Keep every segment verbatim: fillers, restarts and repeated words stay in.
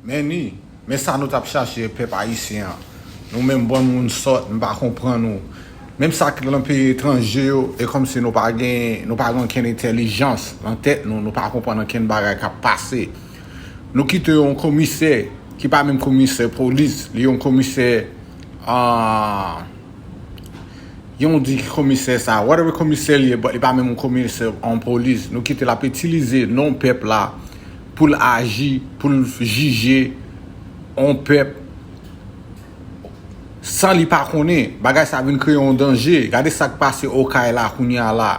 Men ni, men sa nou t ap chache, pèp ayisyen an. Nou menm bann moun sòt, m pa konprann nou. Menm sa k nan peyi etranje yo, e kòmsi nou pa gen, nou pa gen okenn entèlijans nan tèt nou, nou pa konprann okenn bagay k ap pase. Nou kite yon komisè, ki pa menm komisè polis, li yon komisè, ah, yon di ki komisè sa, whatever komisè li ye, but li pa menm yon komisè an polis. Nou kite l ap itilize non pèp la pou l aji, pou l jije yon pèp san li pa konnen. Bagay sa vin kreye yon danje. Gade sa k pase Okay la kounye a la.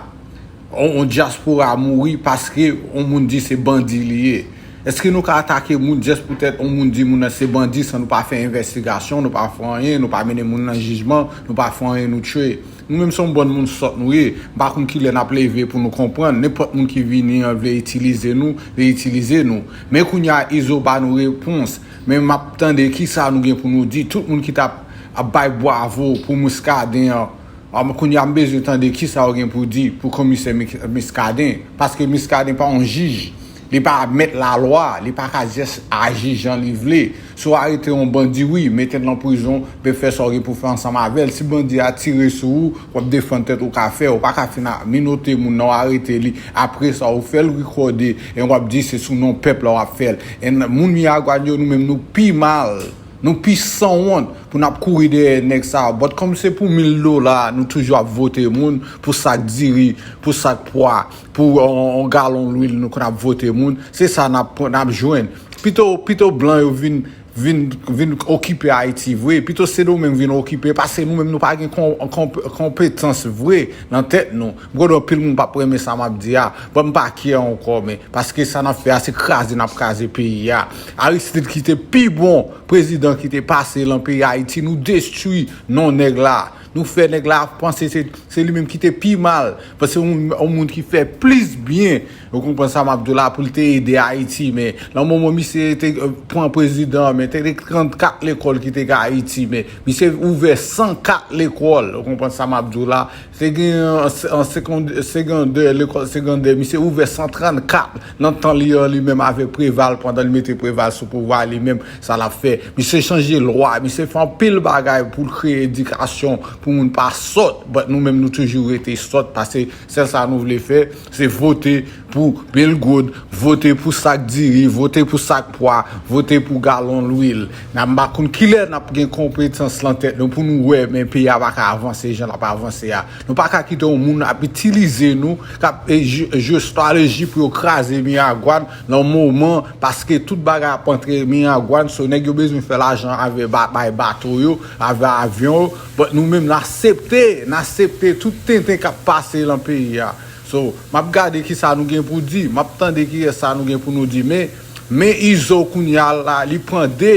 On, on dyaspora mouri paske on moun di se bandi li ye. Èske nou ka atake moun just poutèt on moun di moun nan se bandi san nou pa fè envèstigasyon, nou pa fè anyen, nou pa mennen moun nan jijman, nou pa fè anyen, nou tchwe? Nou menm se yon bann moun sòt nou ye. M pa konn kilè n ap leve pou nou konprann. Nenpòt moun ki vini an vle itilize nou, vle itilize nou. Men kounye a Izo ba nou repons. Men m ap tande kisa nou gen pou nou di. Tout moun ki t ap, ap bay bwavo pou Muscadin an, kounye a m bezwen tande kisa yo gen pou di pou komisè Muscadin. Paske Muscadin pa yon jij. Li pa mèt lalwa, li pa ka just aji jan li vle. Si w arete yon bandi, wi, mete l nan prizon, men fè sa w gen pou fè ansanm avè l. Si bandi a tire sou ou, w ap defann tèt ou ka fè. Ou pa ka fin a minote moun nan, w arete li. Apre sa, ou fè l rekòde, e w ap di se sou non pèp la w ap fè l. E moun Miragwàn yo, nou menm, nou pi mal. Nou pi sanwont pou n ap kouri dèyè nèg sa yo. But kòm se pou mil dola, nou toujou ap vote moun pou sak diri, pou sak pwa, pou yon, yon galon lwil, nou konn ap vote moun. Se sa n ap, n ap jwenn. Pito, pito blan yo vin, vin, vin okipe Ayiti vre. Pito Sendomeng vin okipe, paske nou menm nou pa gen kon, kon, konpetans vre nan tèt nou. M konnen anpil moun p ap renmen sa m ap di a. But m pa care ankò, men paske sa n ap fè a, se kraze n ap kraze peyi a. Aristide ki te pi bon prezidan ki te pase lan peyi Ayiti, nou destwi non nèg la. Nou fè nèg la panse se, se li menm ki te pi mal. Paske yon, yon moun ki fè plis byen, ou konprann sa m ap di w la, pou l te ede Ayiti. Men, lan moman misye te, eh, pran prezidan, men te, te trannkat lekòl ki te gen Ayiti, men misye ouvè san kat lekòl, ou konprann sa m ap di w la. Te gen an, an segond-, segondè, lekòl segondè, misye ouvè san trannkat nan tan li an, li menm avèk Preval, pandan li mete Preval sou pouvwa, li menm, sa l ap fè. Misye chanje lwa, misye fè anpil bagay pou l kreye edikasyon pou moun pa sòt, but nou menm nou toujou rete sòt, paske sèl sa nou vle fè, se vote pou Bill Good, vote pou sak diri, vote pou sak pwa, vote pou galon lwil. N ap, m pa konn kilè n ap gen konpetans lan tèt nou pou nou wè, men peyi a pa ka avanse jan l ap avanse a. Nou pa ka kite yon moun ap itilize nou, k ap, e, jwe, jwe estrateji pou yo kraze Miragwàn lan moman, paske tout bagay ap antre Miragwàn, so nèg yo bezwen fè lajan avè ba-, bay bato yo, avè avyon yo, but nou menm n aksepte, n aksepte tout tenten k ap pase lan peyi a. So, m ap gade kisa nou gen pou di, m ap tande kiyès sa nou gen pou nou di, men, men Izo kounye a la, li pran de,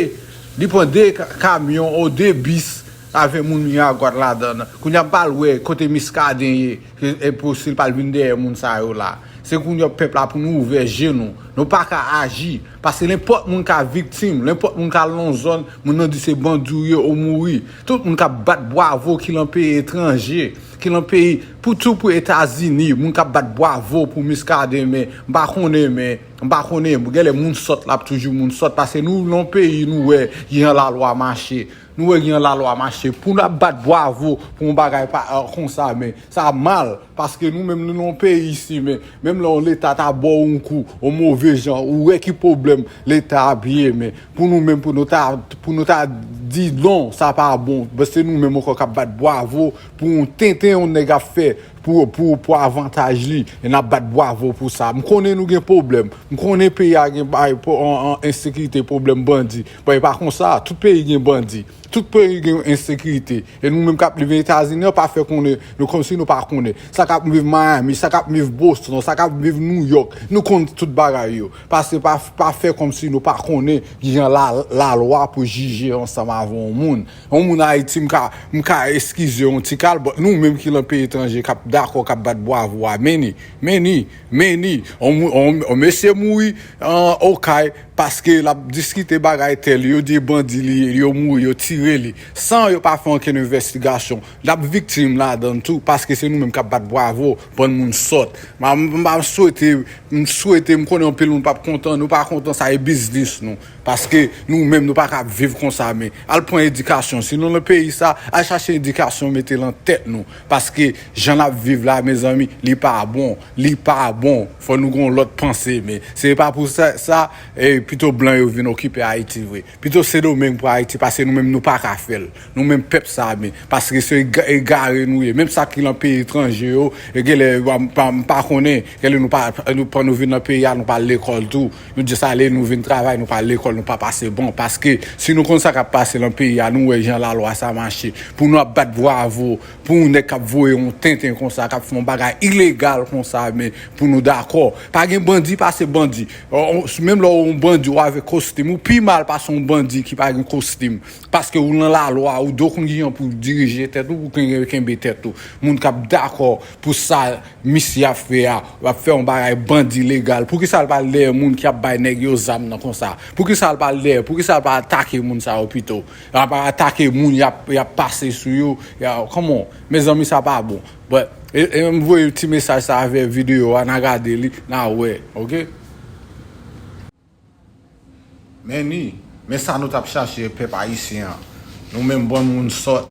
li pran de ka-, kamyon ou de bis avè moun Miragwàn ladan l. Kounye a m pral wè kote Muscadin ye, e, e pou si l pral vin dèyè moun sa yo la. Se kounye a pèp la pou nou ouvè je nou. Nou pa ka aji, paske nenpòt moun ka viktim, nenpòt moun ka al nan zòn, moun nan di se bandi w ye ou mouri. Tout moun k ap bat bwavo ki lan peyi etranje, ki lan peyi, pou tou pou Etazini, moun k ap bat bwavo pou Muscadin, men m pa konnen, men m pa konnen, genlè moun sòt la ap toujou moun sòt, paske nou lan peyi nou wè gen lalwa mache. Nou wè gen lalwa mache. Pou n ap bat bwavo pou yon bagay pa, ah, konsa, men sa mal. Paske nou menm nou nan yon peyi isi, men menm lè yon Leta ta ba w yon kou, yon move jan, ou wè ki pwoblèm Leta ap ye, men pou nou menm, pou nou ta, pou nou ta di non, sa pa bon. Paske nou menm ankò k ap bat bwavo pou yon tenten yon nèg ap fè pou, pou, pou avantaj li, e n ap bat bwavo pou sa. M konnen nou gen pwoblèm. M konnen peyi a gen bay, po-, an, an ensekirite, pwoblèm bandi. Bon, e pa konsa, tout peyi gen bandi. Tout peyi gen ensekirite. E nou menm k ap viv Etazini an, pa fè konnen, nou kòmsi nou pa konnen. Sa k ap viv Miami, sa k ap viv Boston, sa k ap viv New York, nou konn tout bagay yo. Pase pa, pa fè kòmsi nou pa konnen gen la, lalwa pou jije ansanm avè yon moun. Yon moun Ayiti, m ka, m ka eskize yon ti kal, but nou menm ki lan peyi etranje k ap dakò, k ap bat bwavo a, men ni, men ni, men ni. Yon moun, yon, yon mesye mouri, an, Okay, Paske l ap diskite bagay tèl, yo di bandi li ye, yo mouri, yo tire li, san yo pa fè ankenn envestigasyon. L ap viktim ladan l tou, paske se nou menm k ap bat bwavo, bann moun sòt. M, m, m swete, m swete, m konnen anpil moun p ap kontan, nou pa kontan, sa e biznis nou. Paske nou menm, nou pa ka ap viv konsa, men al pran edikasyon. Si nou nan peyi sa, al chache edikasyon, mete l nan tèt nou. Paske jan n ap viv la, mezanmi, li pa bon. Li pa bon. Fò nou gon lòt panse, men se pa pou sa, sa e pito blan yo vin okipe Ayiti vre. Pito Sendomeng pran Ayiti, paske nou menm nou pa ka fè l. Nou menm pèp sa, men paske se ega-, egare nou ye. Menm sa ki nan peyi etranje yo, e genlè yo pa, pa, m pa konnen, genlè nou pa, nou pa, nou vin nan peyi a, nou pa al lekòl tou. Nou jis ale, nou vin travay, nou pa al lekòl, nou pa pase bon. Paske si nou konn sa k ap pase nan peyi a, nou wè jan lalwa sa mache. Pou nou ap bat bwavo, pou yon nèg k ap voye yon tenten konsa, k ap fè yon bagay ilegal konsa, men pou nou dakò. Pa gen bandi pase bandi. Ò, ò, menm lè w yon bandi, ou avèk kostim, ou pi mal pase yon bandi ki pa gen kostim. Paske ou nan lalwa, ou dwe konn kijan pou dirije tèt ou, pou kenbe, kenbe tèt ou. Moun k ap dakò pou sa misye ap fè a, w ap fè yon bagay bandi legal. Poukisa l pa al dèyè moun ki ap bay nèg yo zam nan konsa? Poukisa l pa al dèyè? Poukisa l pa atake moun sa yo pito? L ap atake moun y ap, y ap pase sou yo. Y a, come on, mezanmi, sa pa bon. But, e, e, m voye ti mesaj sa avè videyo a, n a gade li, n a wè, oke? Men ni, men sa nou t ap chache, pèp ayisyen an. Nou menm bann moun sòt.